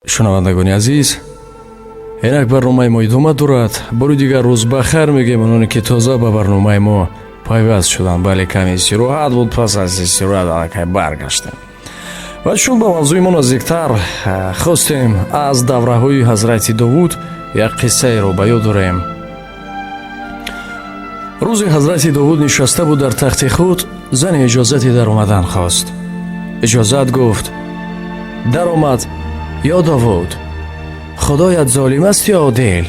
Шунавандагони азиз, инак барномаи мо идома дорад. Бори дигар рӯз ба хайр мегӯем ононе, ки тоза ба барномаи мо пайваст шуданд. Бале, каме истироҳат буд, пас аз истироҳат аллакай баргаштем ва чун ба мавзӯи мо наздиктар хостем, аз давраҳои ҳазрати Довуд як қиссаеро ба ёд дорем. Рӯзе ҳазрати Довуд нишаста буд дар тахти худ. Зане иҷозати даромадан хост. Иҷозат гуфт, даромад. Ё Довуд, Худоят золим аст ё одил?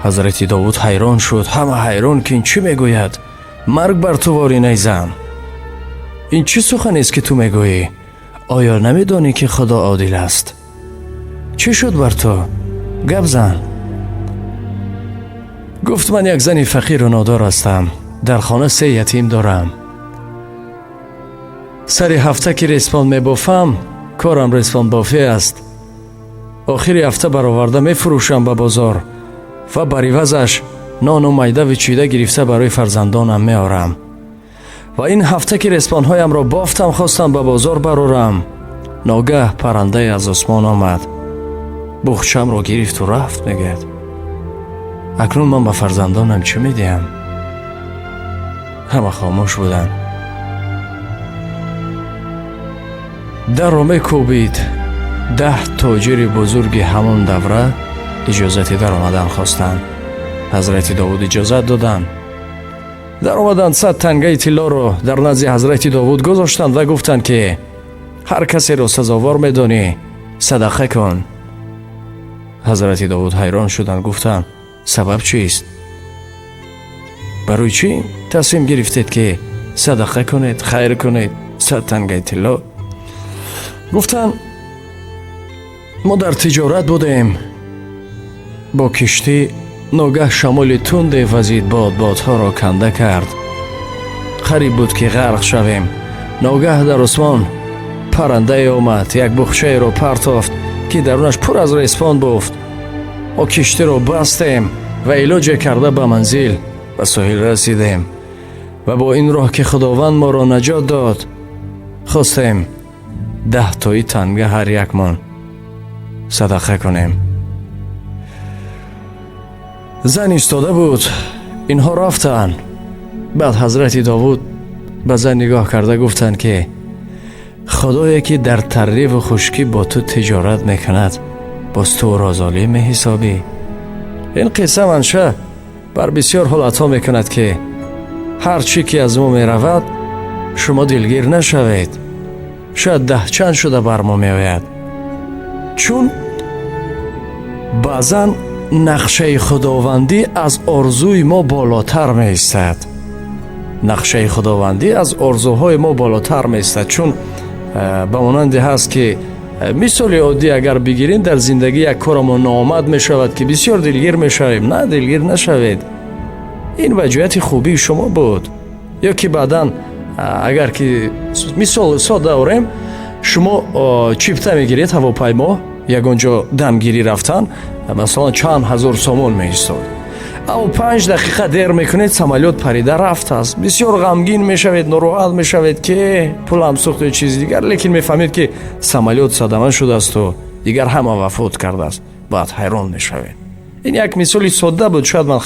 Ҳазрати Довуд ҳайрон шуд, ҳама ҳайрон, ки ин чӣ мегӯяд. Марг бар ту, воринай зан, ин чӣ суханест, ки ту мегӯӣ? Оё намедонӣ, ки Худо одил аст? Чӣ шуд бар ту? Гап зан. Гуфт: ман як зани фақиру нодор ҳастам, дар хона се ятим дорам. Сари ҳафта ки респон мебофам, корам респонбофӣ аст, охири ҳафта бароварда мефурӯшам ба бозор ва бар ивазаш нону майдаву чида гирифта барои фарзандонам меорам. Ва ин ҳафта ки респонҳоямро бофтам, хостам ба бозор барорам, ногаҳ паррандае аз осмон омад, буғчамро гирифту рафт. Мегӯяд: акнун ман ба фарзандонам чӣ медиҳам? Ҳама хомӯш буданд. Дарро мекӯбид. 10 тоҷири бузурги ҳамон давра иҷозати даромадан хостанд. Ҳазрати Довуд иҷозат доданд. Даромаданд, 100 тангаи тиллоро дар назди ҳазрати Довуд гузоштанд ва гуфтанд, ки ҳар касеро сазовор медонӣ, садақа кун. Ҳазрати Довуд ҳайрон шуданд, гуфтанд: сабаб чист? Барои чӣ тасмим гирифтед, ки садақа кунед, хайр кунед 100 тангаи тилло? Гуфтанд: мо дар тиҷорат будем бо киштӣ, ногаҳ шамоли тунде вазид, бод бодҳоро канда кард, қариб буд, ки ғарқ шавем. Ногаҳ дар осмон паррандае омад, як буғчаеро партофт, ки дарунаш пур аз респон буд. Мо киштиро бастем ва илоҷе карда ба манзил, ба соҳил расидем ва бо ин роҳ, ки Худованд моро наҷот дод, хостем 10 тои танга ҳар якмон садақа кунем. Зан истода буд, инҳо рафтанд. Баъд ҳазрати Довуд ба зан нигоҳ карда гуфтанд, ки Худое, ки дар тарриву хушкӣ бо ту тиҷорат мекунад, боз ту ӯро золим меҳисобӣ? Ин қисса манша бар бисёр ҳолатҳо мекунад, ки ҳар чӣ ки аз мо меравад, шумо дилгир нашавед, шояд даҳчанд шуда бар мо меояд, чун баъзан нақшаи худовандӣ аз орзуи мо болотар меистад. Нақшаи худовандӣ аз орзуҳои мо болотар меистад, чун ба монанде ҳаст, ки мисоли оддӣ агар бигирем, дар зиндагӣ як корамон ноомад мешавад, ки бисёр дилгир мешавем. На, дилгир нашавед, ин ба ҷиҳати хубии шумо буд. Ё ки баъдан агар ки мисол сода орем, шумо чипта мегиред ҳавопаймо, ягон ҷо дамгирӣ рафтан, масалан, чанд ҳазор сомон меистод, аммо 5 дақиқа дер мекунед, самолёт парида рафтааст. Бисёр ғамгин мешавед, нороҳат мешавед, ки пулам сӯхту чизи дигар, лекин мефаҳмед, ки самолёт садама шудаасту дигар ҳама вафот кардааст. Баъд ҳайрон мешавед. Ин як мисоли содда буд, шояд ман